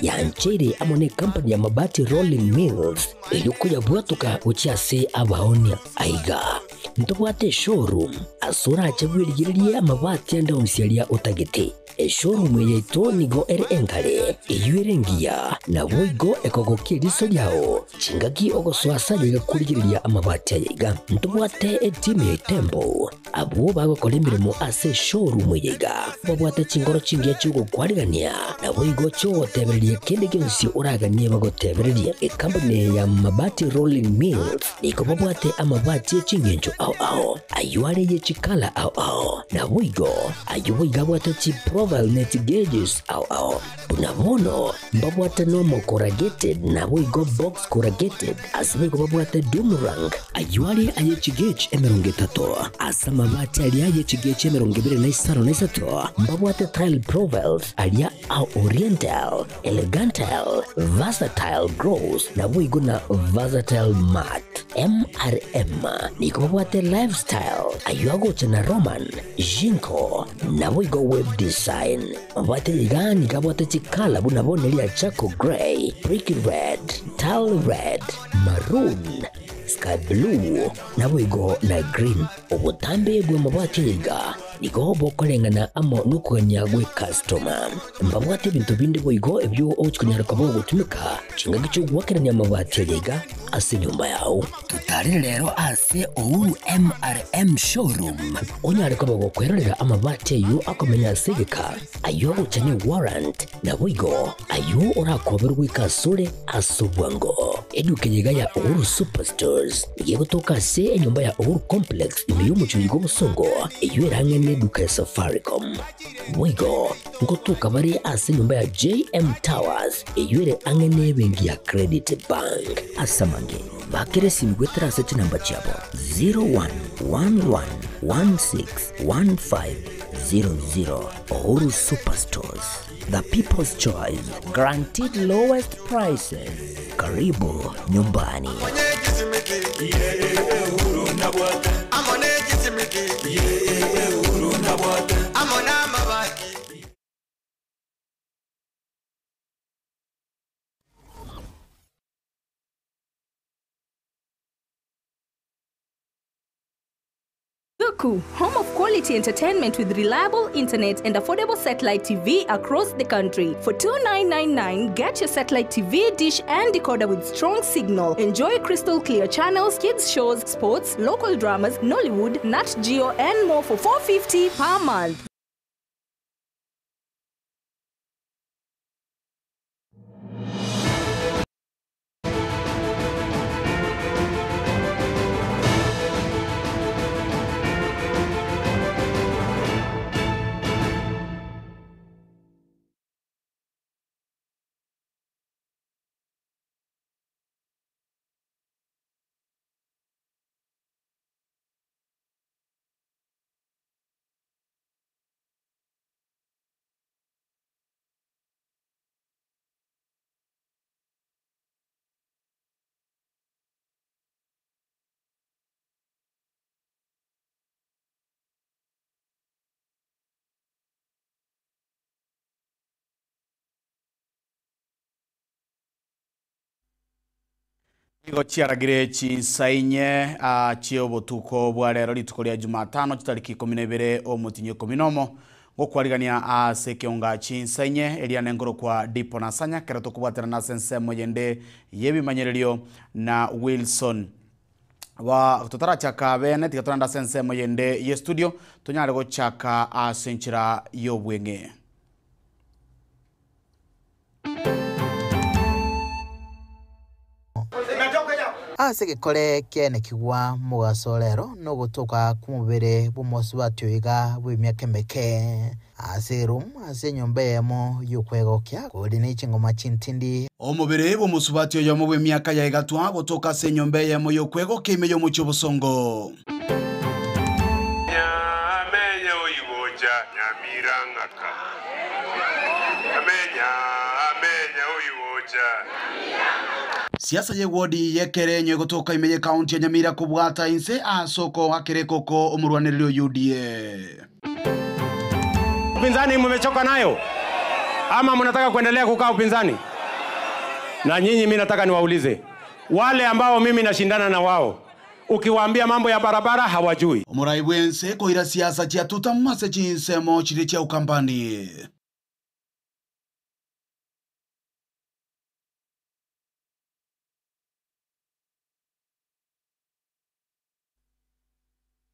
Yancheire amo necompany ya Mabati Rolling Mills eyio koyabwatoka gochia ase abaonia. Aiga ntobwate eshowroom ase orache bwerigererie amabati ande onsi aria otagete. Eshowroom eye yaito nigo ere enkare, eyio ere engiya, naboigo ekogokia eriso riao chingaki ogosoa ase aye iga korigereria amabati aya iga. Ntobwate etimu ya Itembo Abwo bagokora emeremo ase eshowroom eye iga babwate chinkoro chingiya chi'ogokwarigania, naboigo chi'ogotebereria kende gionsi oraganie bagotebererie. Ekampuni eye ya Mabati Rolling Mills nigo babwate amabati e chingencho ao ao, ayio are ye chikala ao ao, naboigo ayio boigo abwate chiprofile ne chigauges ao ao. Buna bono mbabwate normal corrugated naboigo box corrugated, ase boigo babwate doom rank, ayio are aye chigauge 30, ase amabati aria aye chigauge 23 mbabwate tile profiles aria a oriental, elegantile, versatile gloss naboigo na versatile matte. MRM nigo babwate lifestyle, ayio agocha na Roman, Jinko, naboigo web design. Mabwate iga nigo abwate chikala buna bono eria charcoal grey, brick red, tile red, maroon, sky blue, naboigo na green. Obotambe bw'amabati aya iga nigo bokoreng'ana amo nokogania gw'ecustoma. Mbabwate ebinto binde boigo ebio ogochi konyara koba ogotumeka chingaki chi'ogoakerania amabati aya iga ase enyomba yao. Totarere rero ase Uhuru MRM Showroom onyare koba gokwerorera amabati ayio akomenya ase egeka, ayio agocha ne warrant, naboigo ayio orakoberwe goika asore ase obwango. Eduka eye iga ya Uhuru Superstores nigo egotoka ase enyomba ya Uhuru Complex ime y'omochie oyo bw'obosongo eyio ere ang'e neduka ya Safaricom. Boigo ngotoka bare ase enyomba ya JM Towers eyio ere ang'e nebenki ya Credit Bank. Ase amange, bakera esimi goetera ase chinamba chiabo 0111161500. Uhuru Superstores, the people's choice, guaranteed lowest prices. Karibu nyumbani. Zuku, home of quality entertainment with reliable internet and affordable satellite TV across the country. For 2999, get your satellite TV, dish and decoder with strong signal. Enjoy crystal clear channels, kids shows, sports, local dramas, Nollywood, Nat Geo and more for 450 per month. Nigo chiaragire chinsa inye chi'obotuko bwa rero rituko ria Jumatano chitariki 12 omotinyi 11 gokwarigania ase ekeonga chinsa inye eria nenkorokwa Dipo Nasanya kero tokobwaterana ase ensemo yende y'ebimanyererio na Wilson Ba totarachaka bene tiga torende ase ensemo yende y'estudio tonyare gochaka ase enchera y'obweng'e. Ase egekore kiaenekigwa mogaso rero nogotoka kw'omobere bw'omosubati oyo iga bw'emiaka emeke ase eroom ase enyomba eyemo y'okwegokia kore ne chingoma chintindi. Omobere bw'omosubati oyomo bw'emiaka ya egatwa gotoka ase enyomba eyemo y'okwegokia ime y'omochie obosongo. Amenya oigocha Nyamira ng'aka. Amenya, amenya oigocha. Siasa y'ewodi y'ekerenyo egotoka ime y'ekaunti ya Nyamira kobwata inse ase okoakera ekoko omorwanereri o UDA. Upinzani mmechoka nayo ama mnataka kuendelea kukaa upinzani? Na nyinyi, mimi nataka niwaulize wale ambao mimi nashindana na wao, ukiwaambia mambo ya barabara hawajui. Omorai bwense koira siasa chiatuta mase chinsemo chiri chia ukambani.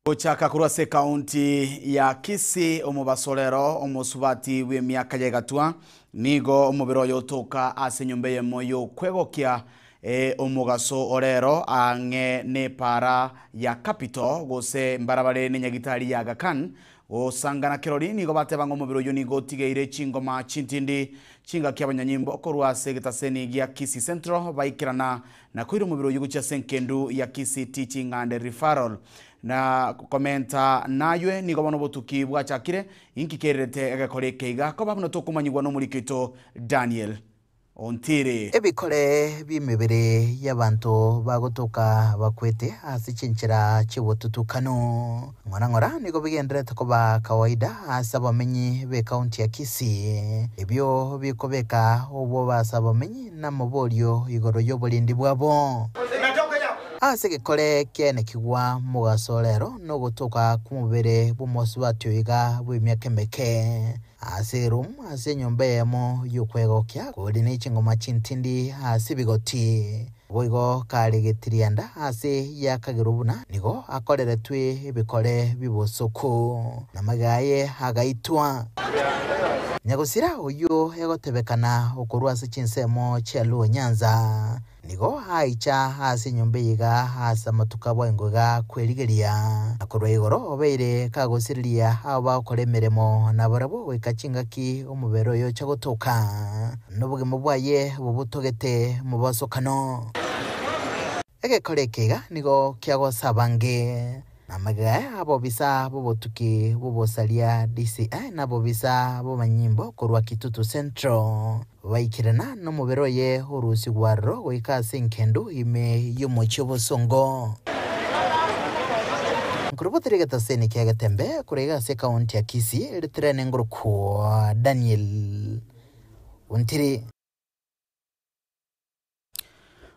Gochaka korwa ase ekaunti ya Kisii omobasorero omosubati bwa emiaka ya egatua nigo omobere oyo otoka ase enyomba eyemo ya okwegokia omogaso orero ang'e na epara ya Capital gose mbarabare na enyagitari ya Aga Khan gosangana kerori nigo bateba ng'a omobere oyo nigo otigeire chingoma chintindi chingaki abanyanyimbo korwa ase egetaseni gia Kisii Central baikerana na koira omobere oyo gochia ase enkendu ya Kisii Teaching and Referral na komenta naywe nigo bono obotuki bwachakire inki kererete egekora eke iga koba buna tokomanyigwa na omoriki oito Daniel Ontiri. Ebikore bi'emebere y'abanto bagotoka bakwete ase chinchera chi'obotutukano ng'ora ng'ora nigo bigendererete koba kawaida ase abamenyi b'ekaunti ya Kisii. Ebio bikobeka obwoba ase abamenyi namaborio igoro y'oborendi bwabo. Ase egekore kiaenekigwa mogaso rero nogotoka kw'omobere bw'omosubati oyo iga bw'emiaka emeke ase eroom ase enyomba eyemo y'okwegokia kori ne chingoma chintindi ase ebigoti. Boigo kare getirianda ase yakagerwa buna nigo akoreretwe ebikore bi'obosoku, na amaiga aye agaitwa. Nyagosira oyio egotebekana okorwa ase chinsemo chia Luo Nyanza nigo aicha ase enyomba eye iga ase amatuko abwaengo iga kwerigeria, na korwa igoro obeire kagosireria abo bagokora emeremo nabarabwo goika chingaki omobere oyo ocha gotoka, na obogima bwaye bobotogete mobosokano. Egekora eke iga nigo kiagosa abange, na amagega aye abobisa b'obotuki bw'obosaria DCI na abobisa b'amanyimbo korwa Kitutu Central baikirana nomobere oye orusigwa aroro goika ase engendu ime y'omochie obosongo. Nkorobotire egetaseni kia Getembe korwa iga ase ekaunti ya Kisii ritirene ngorokwa Daniel Ontiri.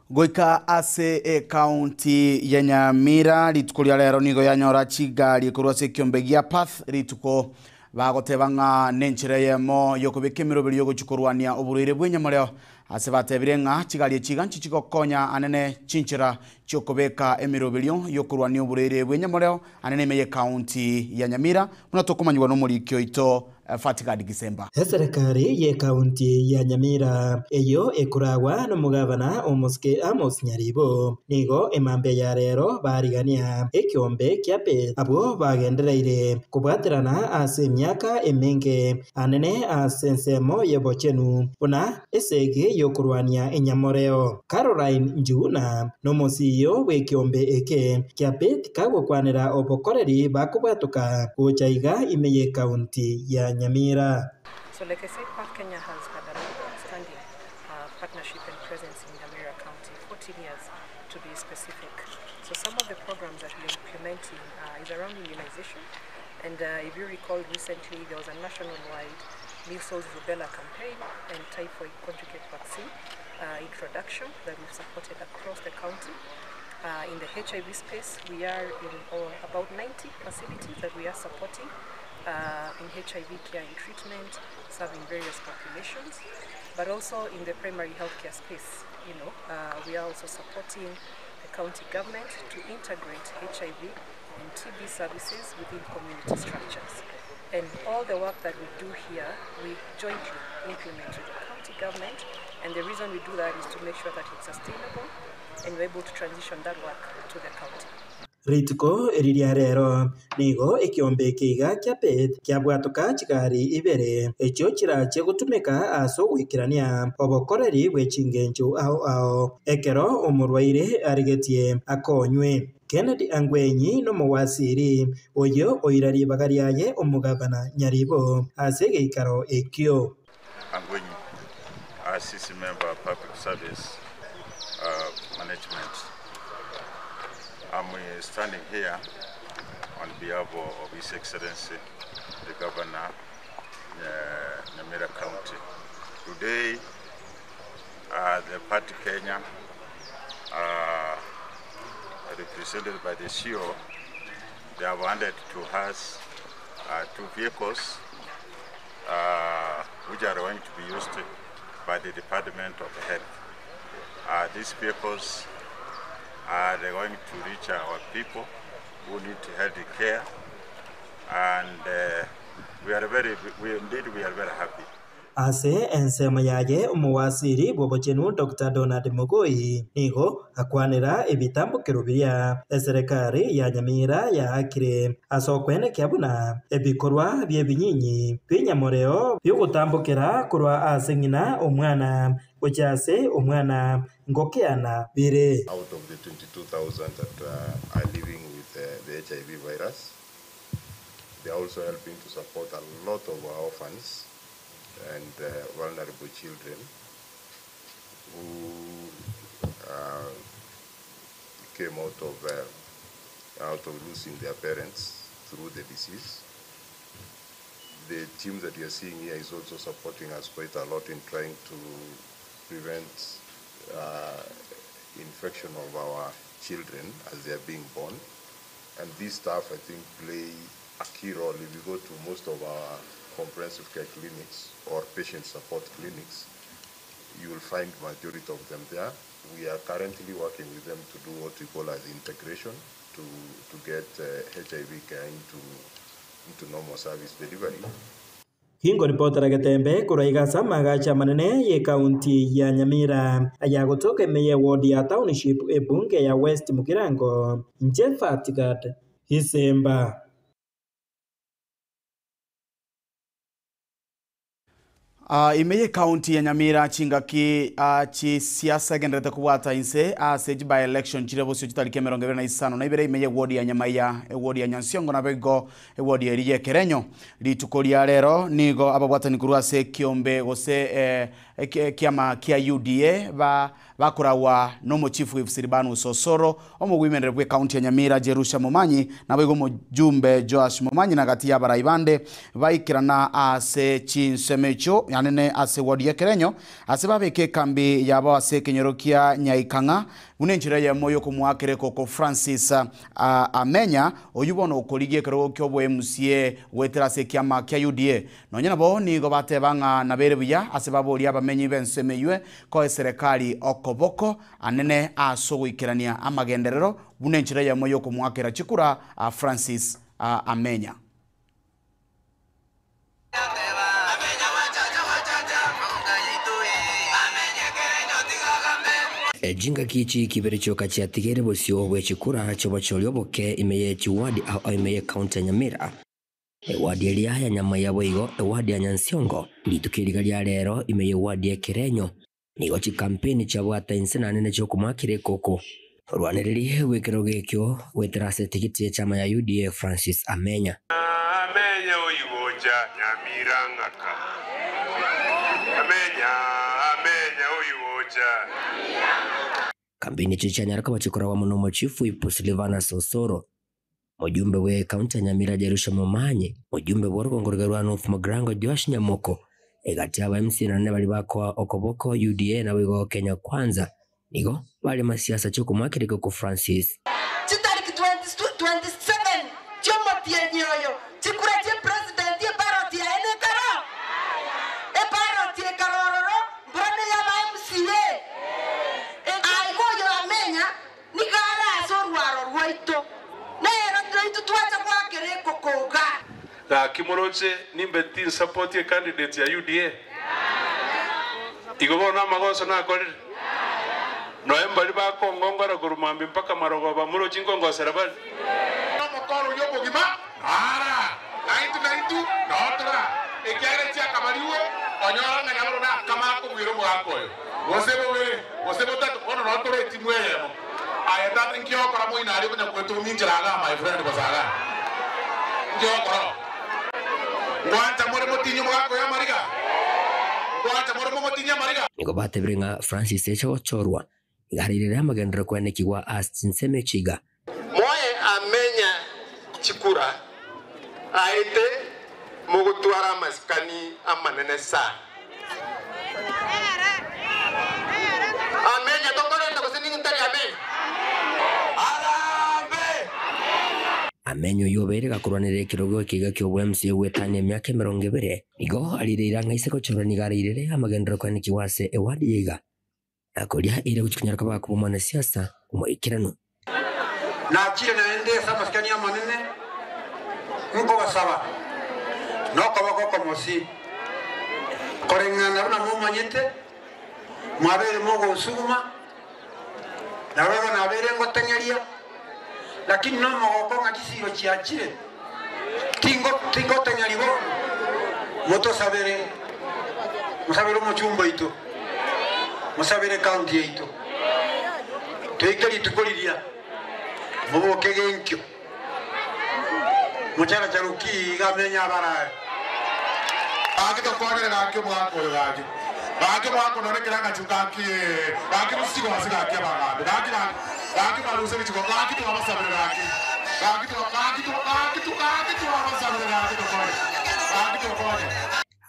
Goika ase ekaunti ya Nyamira rituko ria rero nigo yanyora chigari korwa ase ekiombe gia Path rituko bagoteba ng'a nenchera eyemo yokobeka emeroberi yogochikorwania oborwaire bwa enyamoreo ase batebire ng'a chigari echi iga nchichigokonya anene chinchera chiokobeka emeroberio yokorwania oborwaire bwa enyamoreo anene ime ya ekaunti ya Nyamira buna tokomanyigwa na omoriki oito Fatigad Gisemba. Eserekari y'ekaunti ya Nyamira eyo ekoragwa nomogabana omosike Amos Nyaribo nigo emambia ya rero barigania ekiombe kia Peth abwo bagendereire kobwaterana ase emiaka emenge anene ase ensemo y'obochenu buna esegi yokorwania enyamoreo. Caroline Njuguna nomosiyo bw'ekiombe eke kia Peth kagokwanera obokoreri bakobwatoka gocha iga ime y'ekaunti ya Nyamira. So like I said, Path Kenya has had a long-standing partnership and presence in Nyamira County, 14 years to be specific. So some of the programs that we're implementing is around immunization. And if you recall recently, there was a nationwide measles rubella campaign and typhoid conjugate vaccine introduction that we've supported across the county. In the HIV space, we are in about 90 facilities that we are supporting in HIV care and treatment, serving various populations, but also in the primary healthcare space. We are also supporting the county government to integrate HIV and TB services within community structures. And all the work that we do here, we jointly implement with the county government. And the reason we do that is to make sure that it's sustainable and we're able to transition that work to the county. Rituko eriria rero nigo ekiombe eke iga kia Peth kiabwatoka chigari ibere echio chirache gotumeka ase ogoikerania obokoreri bwe chingencho ao ao ekero omorwaire arigetie akonywe. Kennedy Angwenyi nomowasiri oyo oira ribaga riaye omogabana Nyaribo ase egeikaro ekio. Angwenyi, RCC member of Public Service Management. I'm standing here on behalf of His Excellency, the Governor, Nyamira County. Today, the Party Kenya, represented by the CEO, they have handed to us 2 vehicles which are going to be used by the Department of Health. These vehicles are going to reach our people who need health care, and we are very happy. Ase ensemo yaye omuwasiri bw'obochenu Dr. Donald Mugoi nigo akwanera ebitambukero biria eserikari ya Nyamira yaakire ase okwenekia buna ebikorwa by'ebinyinyi binyamoreo by'ogotambukera korwa ase ng'ina omwana gochia ase omwana ngokeana bire. Out of the 22,000 that are living with the HIV virus, they are also helping to support a lot of our orphans and vulnerable children who came out of losing their parents through the disease. The team that you are seeing here is also supporting us quite a lot in trying to prevent infection of our children as they are being born. And these staff, I think, play a key role. If you go to most of our comprehensive care clinics or patient support clinics, you will find majority of them there. We are currently working with them to do what we call as integration, to get HIV care into normal service delivery. Hingo ripotera Getembe kuraiga magacha manene ye kaunti ya Nyamira aya gutoka emeye ward ya township ebunge ya West Mugirango Njefatigad Isemba. Imeye county ya Nyamira chingaki chi siasa genderete kubwata inse ase by election chire bosio chitariki 25 na ibere imeye ward ya Nyamaiya, ward ya Nyansiongo na bego ward ya Riye Kerenyo rituko ria rero nigo ababwatani kurwa ase kiombe gose kiama kia UDA ba bakorawa nomo chifu Silibanu Sosoro omugwimenere bwe county ya Nyamira Jerusha Momanyi na bego mujumbe Joash Momanyi na gati ya baraibande baikirana ase chinsemecho yanene ase ward ya Kerenyo ase babeke kambi yabo ase kenyorokia Nyaikanga bunenchira ya moyo kumwakire koko Francis Amenya oyubono okoligie kero kyo bwe MCA wetera se kiama kia UDA nonya nabo nigo batebanga nabere buya ase babori abamenyi bensemeywe ko serikali okoboko anene asogoikerania amagenderero bunenchira ya moyo kumwakira chikura Francis Amenya. Ejinga kichi kibere choka chia tigere bosio bwechikura chobocholi oboke imeye chiwadi au imeye county ya Nyamira ewadi eria ya Nyamaiya boigo ewadi ya Nyansiongo litukiriga ria rero imeye wadi ya Kerenyo nigo chikampeni chabwata inse nanene chokumwakire koko rwanereri wikero gekyo weterase tikiti ya chama ya UDA Francis Amenya. Amenya oyigoja Nyamira ngaka Amenya Amenya oyigoja. Kampeni chicha nyaraka bachikora muno mochifu ipo Silvana Sosoro mujumbe we kaunti ya Nyamira Jerusha Momanyi mujumbe wa rwa North Mugirango Joash Nyamoko egati aba MC na bali bakwa okoboko UDA na wigo Kenya Kwanza nigo bali masiasa chokumwakiriko ku Francis chitariki 27 chomotie nyoyo chikura che president ye paroti ya enekaro e paroti e karororo mbrone ya ba MCA aigoyo Amenya nigara asorwaro rwaito nero rwaito twacha kwakere kokoga Kimoroche nimbe tin support ye candidate ya UDA igobona magoso nakorire noembali bakongongora kurumambi mpaka marogoba murochi ngongosera bali nomokoro yobogima ara naitu naitu notora ekiare chia kamariwe onyora na nyamoro na kama kobwiro mwakoyo gose bobere gose botatu ono notora etimu eyemo aye tata nkiokora moina ari kunya kwetuminjira aga my friend gosaga nkiokora ngwancha more motinyo mwakoyo mariga ngwancha more motinyo mariga nigo batebire Francis echochorwa igarire amagendero kwenekigwa Austin Chiga moye Amenya chikura aete mugutwara maskani amanene sa Amenyo oyio obeire gakorwanera ekerogo eke iga ki'obwemsi goetania emiaka 20, nigo arireire ang'e ise gochorwa nigo arairere amagenderero koenekigwa ase ewadi eye iga, na koria eira gochia konyara koba koba omwanasiasa omoikeranu. Nachire naende ase amasikani amanene nkobasaba nokoboko okomosi, koreng'ana buna momanyete, mwabeire mogonsuguma, Naboigo nabeire ngoteng'eria, lakini nomogoko ng'a chisiiro chiachire, tingoteng'eria bono. Motosabere, mosabere omochumba oito, mosabere ekaunti yaito, toike rituko riria, moboke genkio, mocharacharoki iga amenye abarae. Gaki tokwanere gaki omogaka oyo gaki. Gaki omogaka oyo nonye ekerangachu gaki ee. Gaki rusia chigwasi gaki abagambi. Gaki gaki gaki mwarusia chigo gaki twabasabire gaki. Gaki twa gaki twa gaki twa gaki twabasabire gaki tokonye. Gaki tokonye.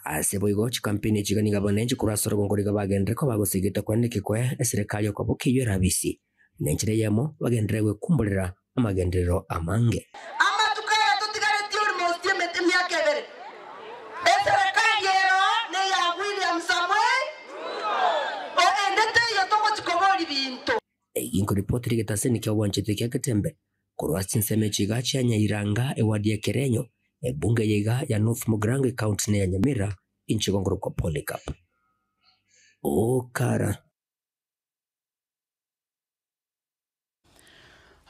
Ase boigo chikampeni echi iga nigo abananchi korwa ase orogongo riga bagenderere koba gosegeta kwane kwe eserekari okoboka eyio erabisi, na enchera eyemo bagenderere gwekumborera amagenderero amange. Amatuko aya totigaretie almost emiaka ebere, eserekari ero neya William Samoei Ruto, ende teiyo togochi koboria binto. Eyio nkoripoti rigetaseni kia obwanchete kia Getembe korwa ase chinsemo echi iga chia Nyairanga, ewadi ya Kerenyo, ebunge eye iga ya North Mugirango ecounty neya Nyamira, inche gongorokwa Polycarp Okara.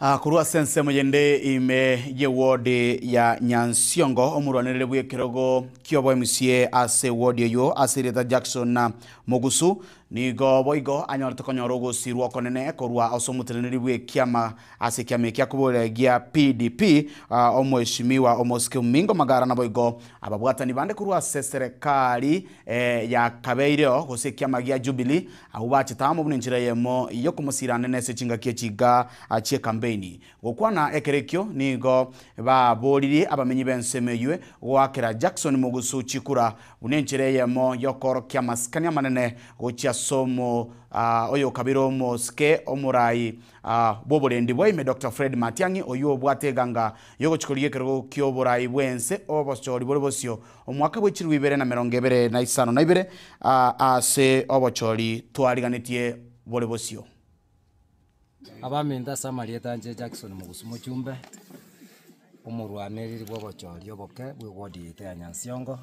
Ah, korwa ase ensemo yende ime y'ewodi ya Nyansiongo, omorwanerere bw'ekerogo ki'oboMCA ase ewodi eyio ase erieta Jackson na Mogusu, nigo boigo anyorete konyora ogosirwa okonene korwa ase omoteneneri bw'ekiama ase ekiama ekia koboria gia PDP, ah, omweshimiwa omosike Omingo Magara naboigo ababwatani bande korwa ase serekari eh, yakabeireo gose ekiama gia Jubilee Abwo bachete amo buna enchera eyemo y'okomosira anene ase chingaki echi iga chi'ekampeini. Gokwana ekero ekio nigo baboririe abamenyi b'ensemo eywe goakera Jackson Mogusu chikura buna enchera eyemo y'okoorokia amasikani amanene gochia ase omo oyokabire omosike omorai bw'oborendi bwaime Doctor Fred Matiang'i oyio obwate eganga y'ogochia korigia ekerogo ki'oborai bw'ense obochori bore bosio Omwaka bwe chilifu ibere na merongo ebere na isano na ibere, ase obochori twariganetie bore bosio. Abaminto ase amarieta anche Jackson Mogusu Mochumbe, omorwanereri bw'obochori oboke bwe ward yaito ya Nyansiongo,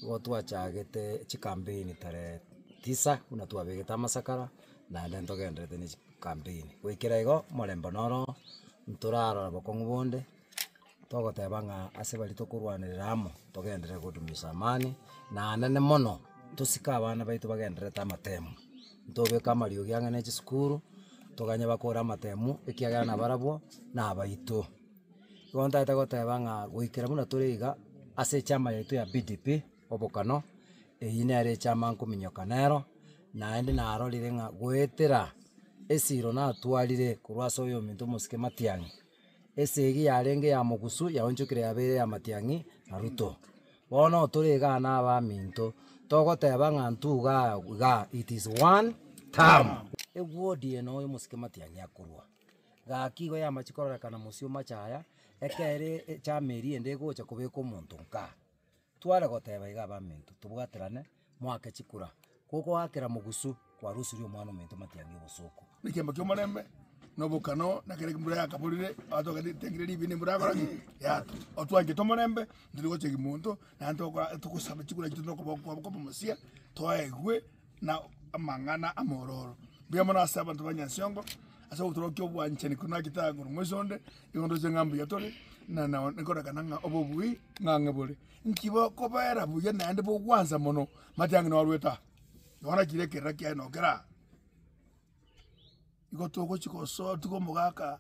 nigo twachagete chikampeni tarehe tisa buna twabegete amasakara, naende ntogendererete na chikampeni. Goikera igo, omorembe noro ntorarora bokong'u bonde. Togoteba ng'a ase baria tokorwanerera amo, togenderere godumisha amani, naende mono, tosike abana baito bagendererete amatemu. Ntobeke amariogi ang'e na chisukuru, toganye bakore amatemu, ekiagera nabarabwo, na abaito. Igo ntagete goteba ng'a goikera buna tore iga, ase echama yaito ya BDP, obokano, eywo nere echama nkominyoka nero, naende narorire ng'a goetera esiro natwarire korwa ase oyominto omosike Matiang'i. Esegi yarenge ya mogusu yaonchokire yabeire ya Matiang'i na Ruto. Bono tore igaa na abaminto, togoteba ng'a ntwe igaa igaa it is one term. Eward eye noyo omosike Matiang'i akorwa. Gaki igo yamachi kororekana mosio machaya, ekere echama eria ende egocha kobeka omonto nkaa. Tware goteba iga abaminto, tobwaterane, moake chikura, gogoakera mogusu kwarusirie omwana ominto Matiang'i obosooku. Nekiambo ki'omorembe, na obokano, na kera embura yakaborire, abanto bagatengire ribi na embura yakora ki? Yatwa. Otwanchete omorembe, ntiri gochegi monto, naende togokora togosaba chikura chiaito nokoboko kwabo kw'omomosia, toegwe na amang'ana amororo. Mbuya mono ase abanto ba Nyansiongo, ase ogotorokia obwanchani korwa nachete aa korwa moiso onde, nigo ndoche ng'a mbuya tore, na na nkorekana ng'a obobui ng'ang'e bore. Nki bokobera buya naende bogwansa mono, matiang'i norwete aa, nonya nakire ekerera kiaye nokere aa. Igo togochia gosoa tiga omogaka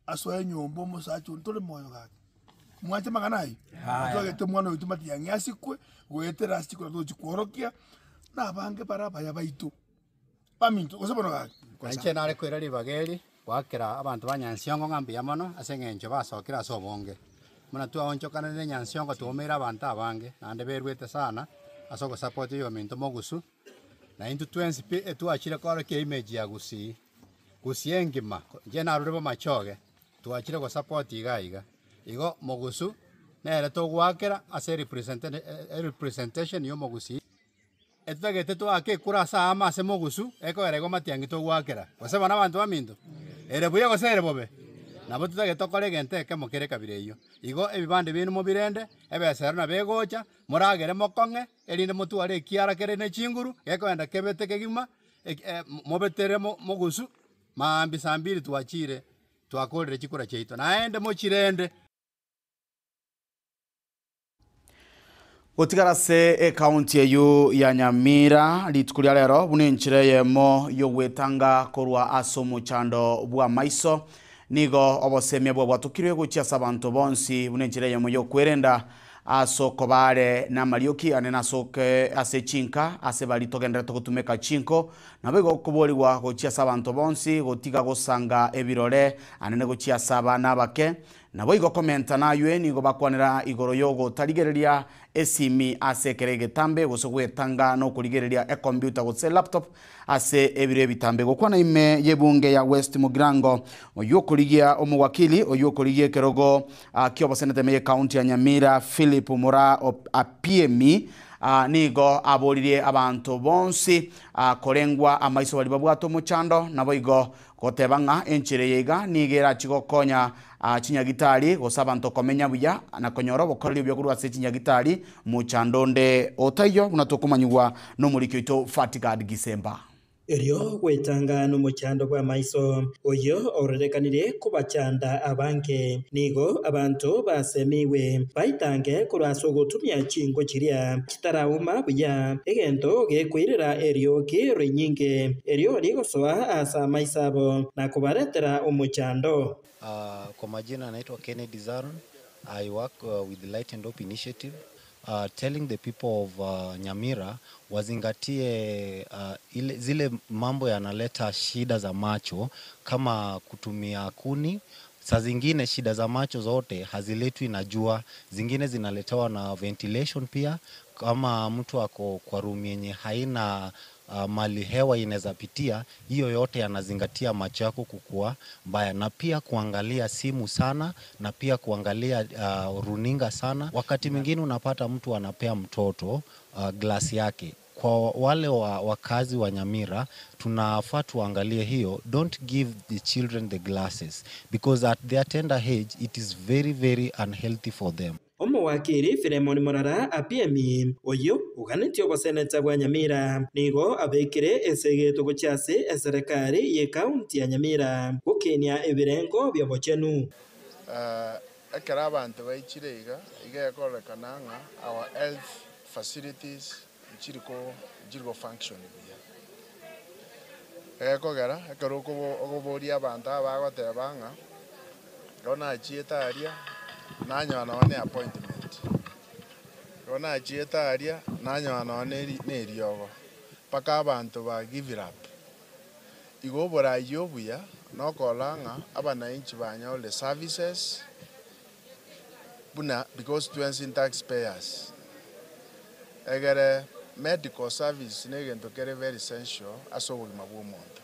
asoe enyomba omosacha onde tore moyo gaki. Mwanche amang'ana ayio? Twagete omwana oito matiang'i asikwe, goetera ase chikura togochia kworokia, na abange bare abaya baito. Baminto, gose bono gaki. Inche nare koira ribaga eri goakera abanto ba Nyansiongo ng'a mbuya mono ase eng'encho basokire ase obonge. Buna twaonchokanire Nyansiongo twaumeire abanto abange naende beruete sana ase ogosupport oyominto mogusu, na intwe twensi pi etwachire korokia image ya Gusii, Gusii engima, inche narure bomachoge, twachire gosupport iga iga. Igo mogusu nere togoakera ase erepresentation ya omogusii. Etotagete toake ekura ase aamo ase mogusu, ekogera igo matiang'i togoakera. Gose bono abanto baminto? Ere buya gose ere bobe? Nabo totagete tokore egento ekemo kere ekabira eyio. Igo ebibande biaino mobirende, ebesa ero nabo egocha, moragere mokong'e, erinde motware ekiara kere ne chinguru, gekoenda kebete kegima, mobetere mogusu, maambia saa mbiri twachire, twakorire chikura chiaito, naende mochirende. Gotigara ase ekaunti eyio ya Nyamira rituko ria rero buna enchera eyemo y'ogwetanga korwa ase omochando bw'amaiso, nigo obosemia bwabwatokirwe gochia ase abanto bonsi buna enchera eyemo y'okwerenda ase okoba are namarioki ane nasoke ase chinka ase baria togenderete gotumeka chinko. Naboigo okoborigwa gochia ase abanto bonsi gotiga gosanga ebirore anene gochia ase abana abake. Naboigo komenta naywe nigo bakwanera igoro y'ogotarigereria esimi ase ekero egetambe gose gwetanga nokorigereria ekombiuta gose laptop ase ebiro ebitambe. Gokwana ime y'ebunge ya West Mugirango oyio okorigia omowakili oyio okorigia ekerogo ki'oboseneta ime y'ecounty ya Nyamira Philip Moraa Apiemi nigo aboririe abanto bonsi korengwa amaiso baria babwate omochando naboigo Goteba ng'a enchera eye iga nigo erachie gokonya chinyagitari gose abanto komenya buya na konyora obokoreri obuya korwa ase chinyagitari, mochando onde otaiyo buna tokomanyigwa nomoriki oito Fatigard Gisemba. Erio gwetanga nomochando bw'amaiso, oyio ororekanire kobachanda abange. Nigo abanto basemigwe baitange korwa ase ogotumia chinko chiria chitarauma buya, egento gekoirera erioki rinyinge, erio rigosoa ase amaiso abo na kobaretera omochando. Kwa majina naitwa Kennedy Zaron, I work with Light and Hope Initiative, telling the people of Nyamira wazingatie ile, zile mambo yanaleta shida za macho kama kutumia kuni. Saa zingine shida za macho zote haziletwi na jua, zingine zinaletewa na ventilation pia. Kama mtu ako kwa room yenye haina mali hewa inaweza pitia, hiyo yote yanazingatia macho yako kukua mbaya, na pia kuangalia simu sana, na pia kuangalia runinga sana. Wakati mwingine unapata mtu anapea mtoto glasi yake. Kwa wale wakazi wa Nyamira tunafaa tuangalie hiyo, don't give the children the glasses because at their tender age it is very very unhealthy for them. Omowakiri Philemon Morara Apiemi, oyio oganetie oboseneta bwa Nyamira, nigo abekire esegeto gochia ase eserekari y'ecounty ya Nyamira gokenia ebirengo bi'obochenu. Ekero abanto baichire iga, iga ekororekana ng'a our health facilities nchiri ko nchiri go function buya. Egekogera ekero okobo okoboria abanto aba bagoteba ng'a ekero nachiete aria, nanyora nonye na appointment, ekero nachiete aria, nanyora nonye na eri na eriogo, mpaka abanto ba give it up. Igo oborayi obuya, nokorora ng'a abananchi banyorire services, buna because twensi ntax payers, egere medical service na egento kere very essential ase obogima bwa omonto.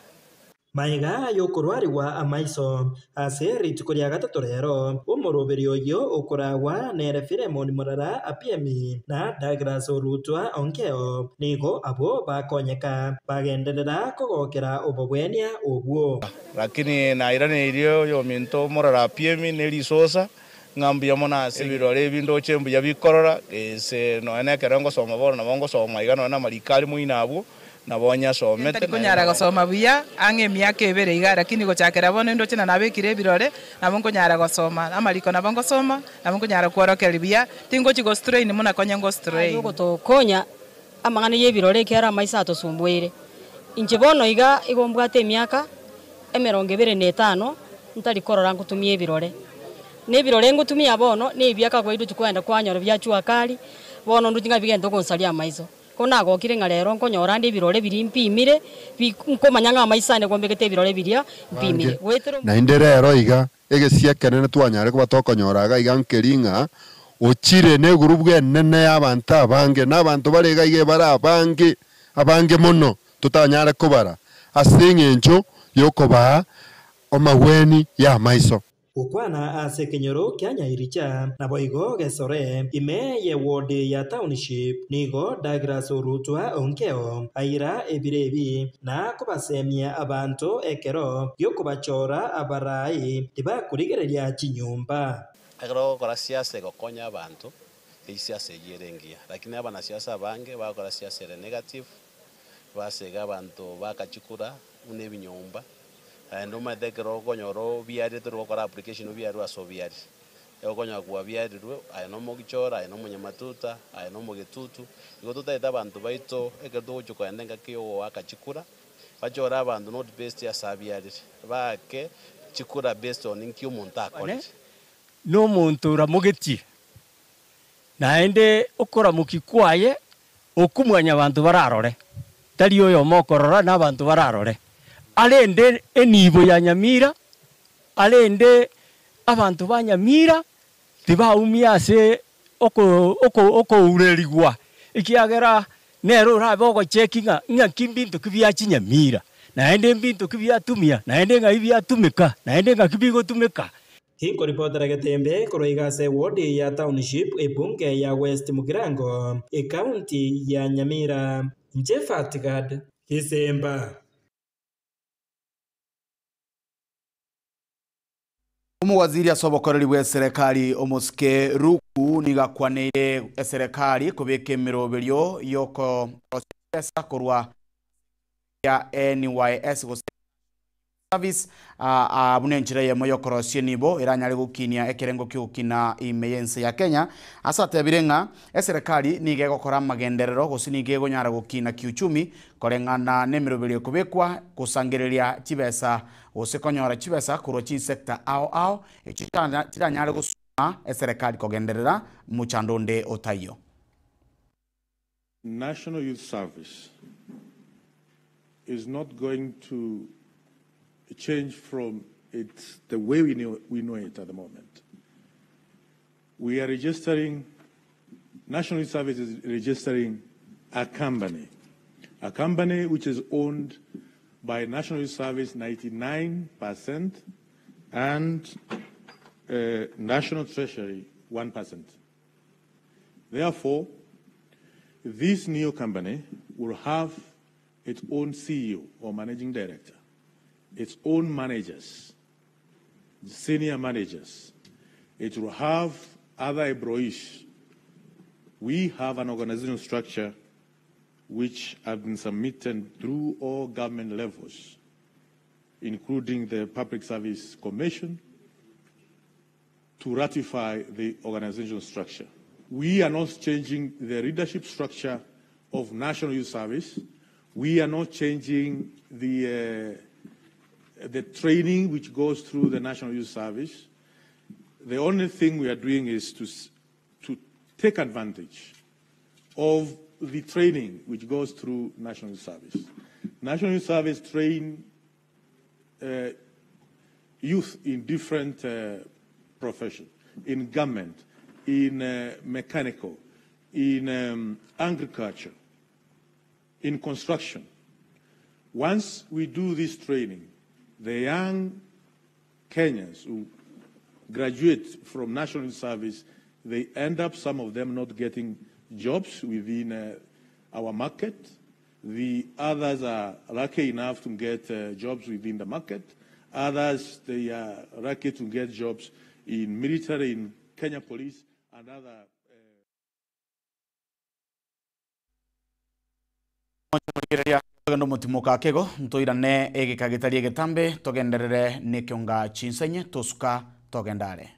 Magega y'okorwarigwa amaiso ase rituko ria gatato rero, omoroberi oyio okoragwa nere Philemon Morara Apiemi na Douglas Orutwa Onkeo nigo abwo bakonyeka bagenderera kogokera obobwenia obwo. Lakini nairaneirie oyominto Morara Apiemi ne risosa, ng'a mbuya mono ase ebirore ebi ndoche mbuya bikorora, gese nonya nekero ngosoma bono nabo ngosoma iga nonya namariko are moino abwo, nabo onyasomete. Ntari konyara gosoma buya ang'e emiaka ebere iga, lakini gochakera bono indoche na nabekire ebirore, nabo nkonyara gosoma, amariko nabo ngosoma, nabo nkonyara kworokereria buya, tingochi go strain buna konya ngo strain. Ogotokonya amang'ana y'ebirore ekiagera amaiso atosumbueire. Inche bono iga igo mbwate emiaka emerongo ebere na etano ntari korora ngotumia ebirore. Na ebirore ngotumia bono na ebiaka kwairochia kwagenda kwanyora bia jua kali, bono ndoche ng'a bigento gonsaria amaiso. Ko nagokire ng'a rero nkonyora ande ebirore biria mpimire, bi nkomanya ng'a amaiso ane gombegete ebirore biria mpimire. Abange, Goetera omo. naende rero iga, egesia ekenene twanyare koba tokonyora iga iga nkeri ng'a ochire negurubu enene y'abanto abange, na abanto bare iga iga bare abange, abange mono, totanyare kobara, ase eng'encho y'okobaa omagweni y'amaiso. Gokwana ase ekenyoro kia Nyairicha, naboigo Gesore, ime ye ward ya Township, nigo Douglas Orutwa Onkeo aira ebiro ebi na kobasemia abanto ekero gi'okobachora abarai tibakorigereria chinyomba. Ekero ogokora siasa egokonya abanto, eyio siasa eyio ere engiya. Lakini abanasiasa abange bagokora siasa ere negative, basega abanto bagachikura buna ebinyomba, naende omanyete ekero okonyora obiarire tori gokora application obiarwe ase obiarire. Ekero okonyora kwabiarirwe, aye na omogichora, aye na omonyamatuta, aye na omogetutu, igo totaete abanto baito ekero togochia kogenda engaki ya ogoaka chikura, bachore abanto not based ase abiarire, baake chikura based on nki omonto akorire. Nomonto oramogetie, naende okoramokia kwaye okwo mwanyabanto bararore, tari oyomo okorora na abanto bararore. Arende enibo ya Nyamira, arende abanto ba Nyamira tibaumia ase oko oko okourerigwa, ekiagera nere orabe ogocheki ng'a ng'aki mbinto ki biachia Nyamira, naende mbinto ki biatumia, naende ng'ai biatumeka, naende ng'aki bigotumeka. Tinkoripotera getembe korwa iga ase eward ya Township, ebunge ya West Mugirango, ecounty ya Nyamira. Inche Fatgad Gisemba. Omowaziri ase obokoreri bw'eserekari omosike Ruku nigo akwaneire eserekari kobeka emeroberio y'okorosia chibesa korwa ya NYS gose Service buna enchera eyemo y'okorosia enibo eranyare gokinia ekerengo ki'ogokina ime y'ense ya Kenya. Ase atebire ng'a eserekari nigo egokora amagenderero gose nigo egonyara gokina kiuchumi koreng'ana n'emeroberio ekobekwa gosangereria chibesa gose konyora chibesa korwa chinsector ao ao echio chiranyare gosuma eserekari kogenderera mochando onde otaiyo. National Youth Service is not going to change from its, the way we know, we know it at the moment. We are registering, National Youth Service is registering a company, a company which is owned by National Youth Service 99% and National Treasury 1%. Therefore, this new company will have its own CEO or managing director, its own managers, senior managers. It will have other employees. We have an organizational structure which have been submitted through all government levels, including the Public Service Commission, to ratify the organizational structure. We are not changing the leadership structure of National Youth Service. We are not changing the, the training which goes through the National Youth Service. The only thing we are doing is to, to take advantage of the training which goes through National Youth Service. National Youth Service train youth in different professions, in government, in mechanical, in agriculture, in construction. Once we do this training, the young Kenyans who graduate from National Youth Service, they end up, some of them, not getting jobs within our market. The others are lucky enough to get jobs within the market. Others, they are lucky to get jobs in military, in Kenya Police, and other. Togende omotimoka akego ntoirane egeka getari egetambe togenderere nekionga chinsenye tosuka togendare.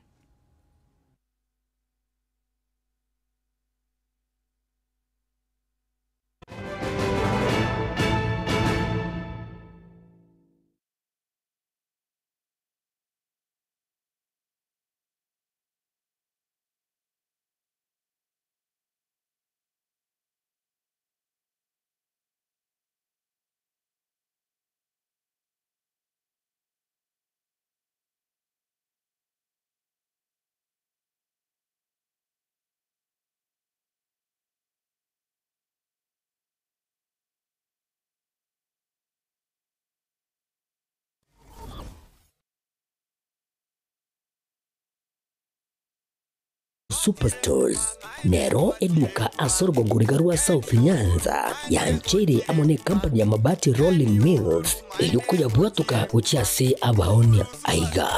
Superstores nero eduka ase orogongo riga rwa South Nyanza yancheire amo ne company ya Mabati Rolling Mills eyio koyabwatoka gochia ase abaonia. Aiga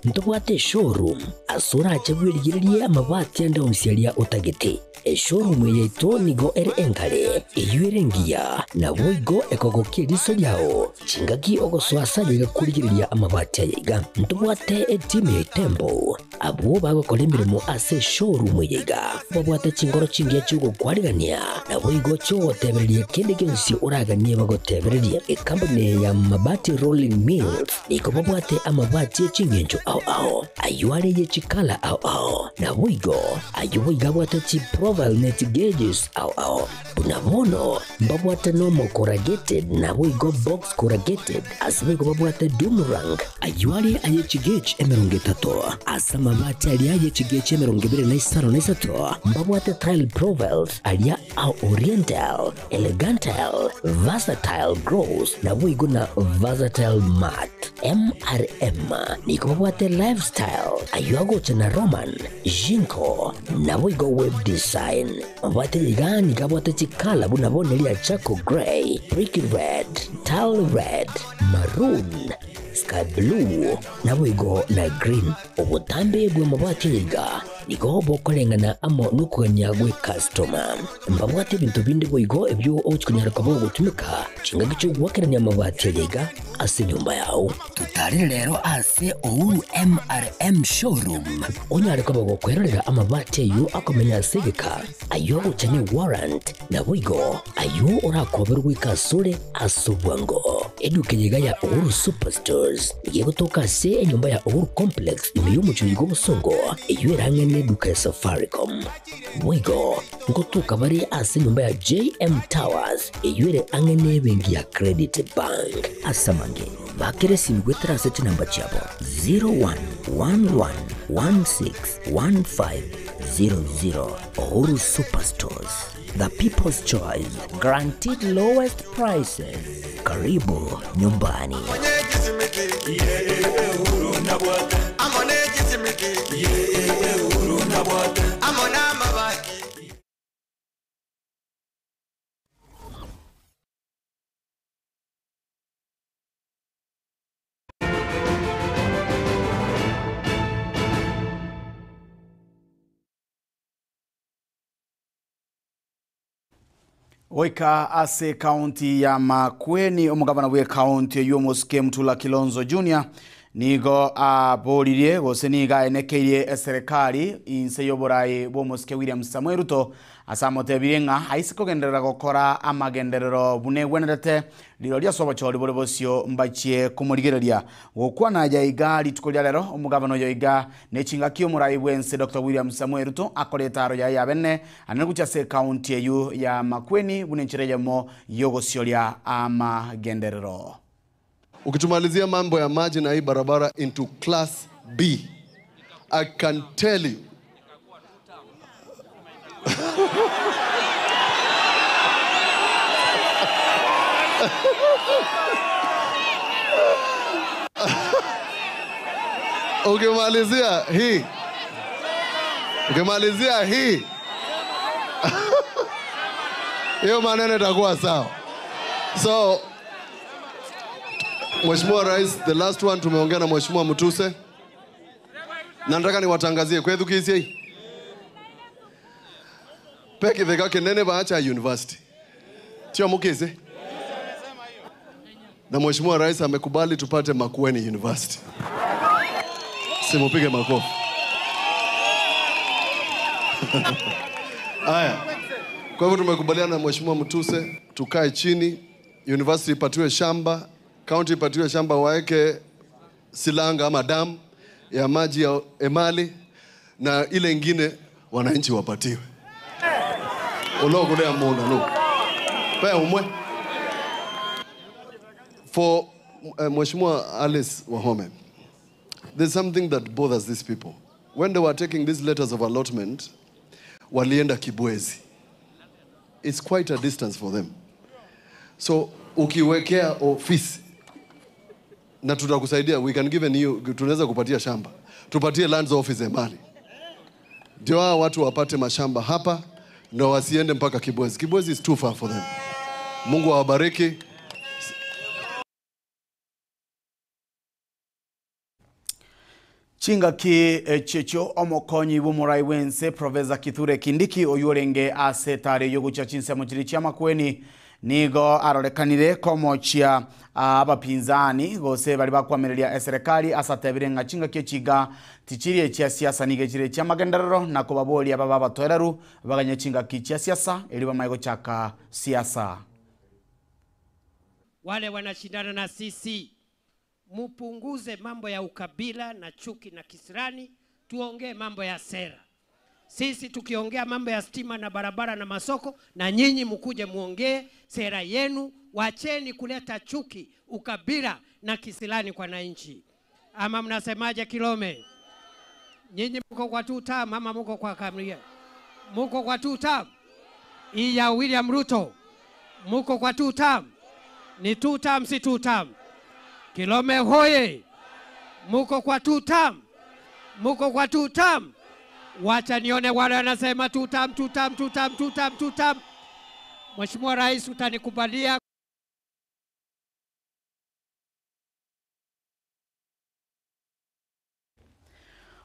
ntobwate eshowroom ase orache bwerigererie amabati ande onsi aria otagete. Eshowroom eye yaito nigo ere enkare, eyio ere engiya, naboigo ekogokia eriso riao chingaki ogosoa ase aye iga korigereria amabati aya iga. Ntobwate etimu ya Itembo, abwo bagokora emeremo ase eshowroom eye iga, babwate chinkoro chingiya chi'ogokwarigania, naboigo chi'ogotebereria kende gionsi oraganie bagotebererie. Ekampuni eye ya Mabati Rolling Mills nigo babwate amabati e ching'encho ao ao, ayio are ye chikala ao ao, naboigo Ayio boigo abwate chiprofile ne chigeges ao ao. Buna bono mbabwate normal corrugated naboigo box corrugated, ase boigo babwate doom rank. Ayio are aye chigauge 30, ase amabati aria aye chigauge 25 na isato mbabwate tile profiles aria a oriental, elegantal, versatile gloss naboigo na versatile matte. MRM nigo babwate lifestyle, ayio agocha na Roman, Jinko, naboigo web design. Mabwate iga nigo abwate chikala buna bono eria charcoal grey, brick red, tile red, maroon, sky blue, naboigo na green. Obotambe bw'amabati aya iga nigo bokoreng'ana amo nokogania gw'ecustoma. Mbabwate ebinto binde boigo ebio ogochia konyara koba ogotumeka chingaki chi'ogoakerania amabati aya iga ase enyomba yao. Totarere rero ase Uhuru MRM Showroom onyare koba gokwerorera amabati ayio akomenya ase egeka, ayio agocha ne warrant, naboigo ayio orakoberwe goika asore ase obwango. Eduka eye iga ya Uhuru Superstores nigo egotoka ase enyomba ya Uhuru Complex ime y'omochie oyo bw'obosongo, eyio erang'e neduka ya Safaricom. Boigo ngotoka bare ase enyomba ya JM Towers eyio ere ang'e nebenki ya Credit Bank. Ase amange, bakera esimi goetera ase chinamba chiabo 0111161500. Uhuru Superstores, the people's choice, guaranteed lowest prices. Karibu nyumbani. Goika ase ekaunti ya Makueni, omogabana bw'ekaunti eywo omosike Mutula Kilonzo Junior nigo aboririe gose nigo aenekeirie eserekari inse y'oborai bw'omosike William Samoei Ruto ase amotebirie ng'a aise kogenderera gokora amagenderero buna egwenerete rirorio ase obochori bore bosio mbachie komorigereria. Gokwana aya iga rituko ria rero, omogabana oyo iga nechingaki omorai bwense Dr William Samoei Ruto akoreta aro yaye yabene anene gochia ase ekaunti eywo ya Makueni buna enchera eyemo yogosioria amagenderero. Ukitumalizia mambo ya maji na hii barabara into class B, I can tell you ukimalizia hii ukimalizia hii hiyo maneno itakuwa sawa. So Mheshimiwa Rais, the last one tumeongea na Mheshimiwa Mutuse na nataka niwatangazie kwethu kisiai pekitheka kinene baacha university tio mukise na Mheshimiwa Rais amekubali tupate Makueni University. Simupige makofi. Haya, kwa hivyo tumekubaliana na Mheshimiwa Mutuse tukae chini, university ipatiwe shamba, county ipatiwe shamba, waeke silanga ama damu ya maji ya Emali na ile ingine wananchi wapatiwe ulokulea muna no pe umwe for Mheshimiwa Alice Wahome, there's something that bothers these people. When they were taking these letters of allotment, walienda Kibwezi. It's quite a distance for them. So ukiwekea ofisi na tutakusaidia, we can give you, tunaweza kupatia shamba, tupatie lands office Emali. ndio hawa watu wapate mashamba hapa na wasiende mpaka Kibwezi. Kibwezi is too far for them. Mungu awabariki. Chingaki echio omokonyi bw'omorai bwense Professor Kithure Kindiki oywo orenge ase etare eywo gochia chinsemo chiria chi'amakweni nigo arorekanire komochia abapinzani gose baria bakwamireria eserekari ase atebire ng'a chingaki echiga tichiri echia siasa nigo echire echi'amagenderero na kobaboria babe abatoereru baganye chingaki chia siasa erio bamae gochaka siasa. Wale wanashindana na sisi, mupunguze mambo ya ukabila na chuki na kisirani, tuongee mambo ya sera. Sisi tukiongea mambo ya stima na barabara na masoko, na nyinyi mkuje muongee sera yenu. Wacheni kuleta chuki, ukabila na kisirani kwa wananchi. Ama mnasemaje, Kilome? Nyinyi mko kwa two term ama mko kwa kamria? Mko kwa two term hii ya William Ruto, mko kwa two term? Ni two term, si two term? Kilome hoye! Muko kwa two term? Muko kwa two term? Wacha nione wale wanasema two term, two term, two term, two term, two term. Mheshimiwa Rais, utanikubalia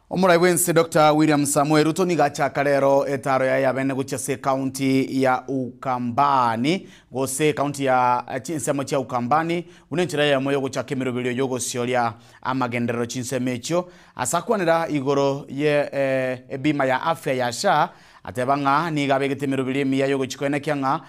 Omorai bwense Dr. William Samoei Ruto nigo achaka rero etaro yaye yabene gochia ase ekaunti ya Ukambani gose ekaunti ya chinsemo chia Ukambani buna enchera eyemo yogochaka emeroberio yogosioria amagenderero chinsemo echio ase akwanera igoro ye ebima ya afya ya SHA ateba ng'a nigo abegete emeroberio emiya yogochikoenekia ng'a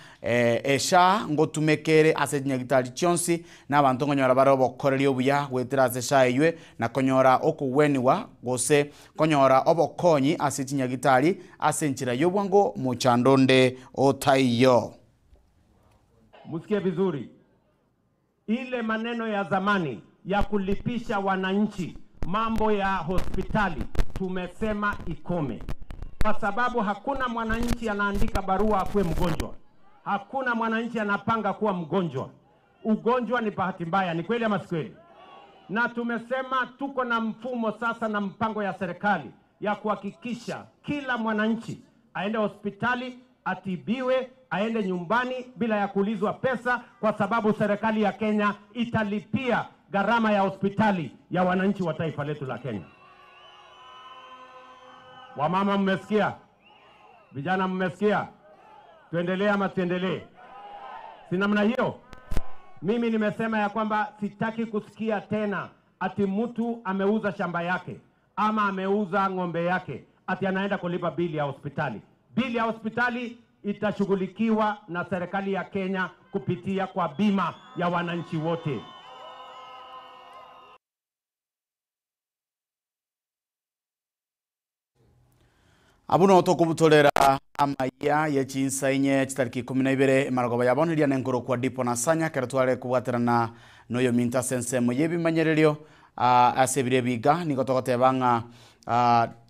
esha ngotumekere ase chinyagitari chionsi na abanto nkonyora bare obokoreria obuya goetera ase SHA eywe na konyora okogweniwa gose konyora obokonyi ase chinyagitari ase enchera ya obwango mochando onde otaiyo. Musikie vizuri, ile maneno ya zamani ya kulipisha wananchi mambo ya hospitali tumesema ikome, kwa sababu hakuna mwananchi anaandika barua akuwe mgonjwa, hakuna mwananchi anapanga kuwa mgonjwa. Ugonjwa ni bahati mbaya, ni kweli ama si kweli? Na tumesema tuko na mfumo sasa na mpango ya serikali ya kuhakikisha kila mwananchi aende hospitali atibiwe, aende nyumbani bila ya kuulizwa pesa, kwa sababu serikali ya Kenya italipia gharama ya hospitali ya wananchi wa taifa letu la Kenya. Wamama mmesikia? Vijana mmesikia? Tuendelee ama tuendelee? Si namna hiyo? Mimi nimesema ya kwamba sitaki kusikia tena ati mtu ameuza shamba yake ama ameuza ng'ombe yake ati anaenda kulipa bili ya hospitali. Bili ya hospitali itashughulikiwa na serikali ya Kenya kupitia kwa bima ya wananchi wote. Abwo notokobutorera amaya ya chinsa inye chitariki ikumi na ibere emarogoba ya bono eria nenkoro kwa Dipo na Sanya ekero tware kobwaterana na oyominto ase ensemo ya ebimanyererio ase ebiro ebiga nigo togoteba ng'a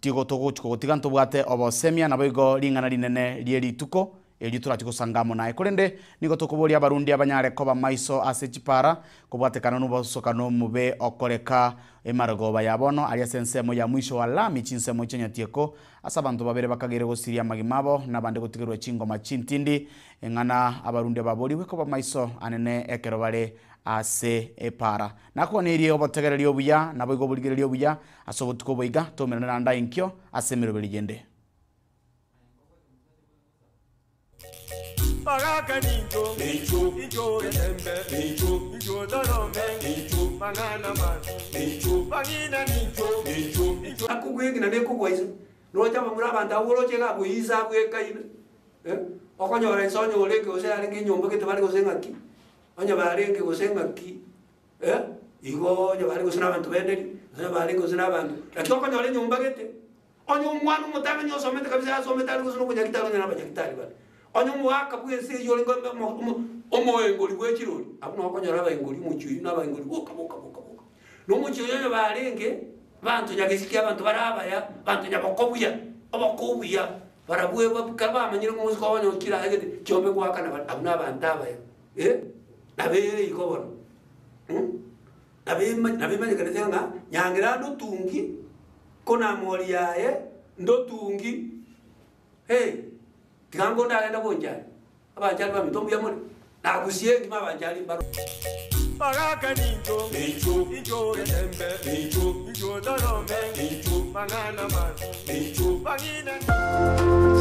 tigo togochi kogotiga ntobwate obosemia nabo igo ring'ana rinene rie rituko erio torachi gosanga amo naye. Korende nigo tokoboria abarundi abanyare koba maiso ase chipara kobwatekana na obosokano omobe okoreka emarogoba ya bono aria ase ensemo ya mwisho wa lami chinsemo chia nyatieko ase abanto babere bakagere gosiria amagima abo na abande gotigerwa chingoma chintindi eng'ana abarundi ababoriwe koba maiso anene ekero bare ase epara. Nakwaneirie obotegereria obuya nabo igo oborigereria obuya ase obotuko oboiga tomerane naende aye nkio ase emeroberi yende. Baraka ninjo, ninjo, ninjo etembe, ninjo, ninjo dorome, ninjo, banana man, ninjo, bagina ninjo, ninjo, ninjo. Akugwengina nekugwaisa nocha bamura abanto abwo oroche gakoisa abwekaine okonyora inse onye orenge gose arenge enyomba gete bare gose ng'aki onye barenge gose ng'aki igo onye bare gose na abanto benderi onye barenge gose na abanto lakini okonyora enyomba gete onye omwana omotang'ani osomete kabisa asomete ari gose na obonyagitari onye na abanyagitari bare onye omogaka bwa ense eywo orenge omoengori bwa echirori abwo nabo okonyora abaengori omochie oywo na abaengori boka boka boka boka na omochie oyo onye barenge banto nyagesiki abanto bare abaya banto nyabokobuya obokobuya barabwe kare bamanyire ng'a omosike obo onye okire agete chiombe goakana bare abwo na abanto abaya nabere igo bono Nabemanyekanete ng'a nyangera ande otungi kona mori yaye Ndotungi, hey, tiga ngonde agende bonchari, abanchari baminto mbuya more, nagusie engima abanchari mbaro. Baraka ninjo, ninjo, ninjo rembe, ninjo, ninjo dorome, ninjo, banana man, ninjo, banina.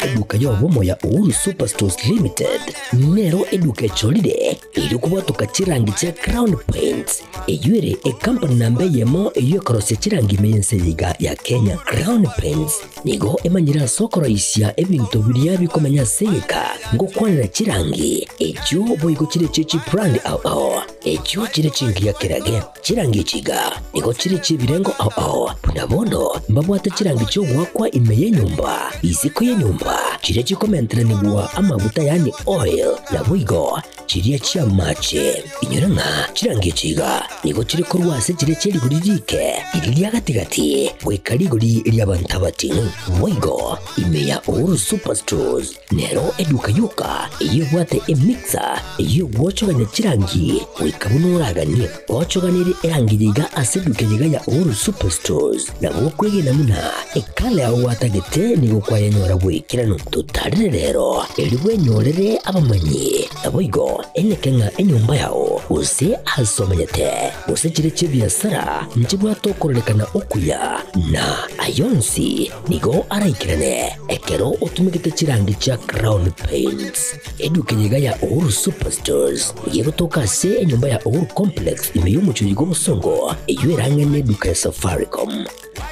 Eduka y'obomo ya Uhuru Superstores Limited nero eduka echolire iri kubwatuka chirangi chia Crown Paints eyo ere ekampani namba eyemo eyo ekorosia chirangi ime y'ense yiga ya Kenya. Crown Paints nigo emanyire ase okoroisia ebinto biria bikomenya ase egeka ngokwanera chirangi echio boigo chire chie chibrand ao ao echio chire chingiya kerage chirangi echiga nigo chire chiebirengo ao ao buna bono mbabwate chirangi chiogwakwa ime y'enyomba isiko y'enyomba chiria chikomenteranigwa amaguta yani oil na boigo chiria chia mache inyora ng'a chirangi echiga nigo chiri korwa ase chiria chia rigori rike riri ria gatigati goika rigori ria abanto abating'u boigo ime ya Uhuru Superstores nero eduka yoka eywo ebwate emixer eywo egwochogania chirangi goika buna oraganie ochoganere erangi yiga ase eduka yiga ya Uhuru Superstores nabo okwegena muna ekala yago gwatagete nigo kwayenyora bwekirano totarire rero eri bwenyorere abamanyi nabo igo eneke ng'a enyomba yago gose ase omanyete gose chire chia ebiasara nchibwate okorerekana okuya na ayonsi nigo araikirane ekero otumegete chirangi chia Crown Paints eduka yiga ya Uhuru Superstores yegotoka ase enyomba ya Uhuru Complex ime y'omochori gwa obosongo eyo erang'ene eduka ya Safaricom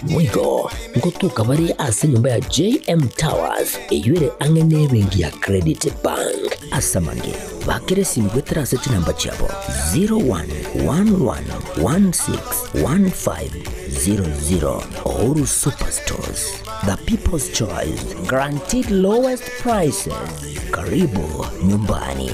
boigo ngotuka bare ase enyomba ya JM Towers eyo ere ang'e ebenki ya Credit Bank ase amange bakere simu gwetera ase chinamba chiabo 0111161500. Uhuru Superstores, the people's choice, guaranteed lowest prices. Karibu nyumbani.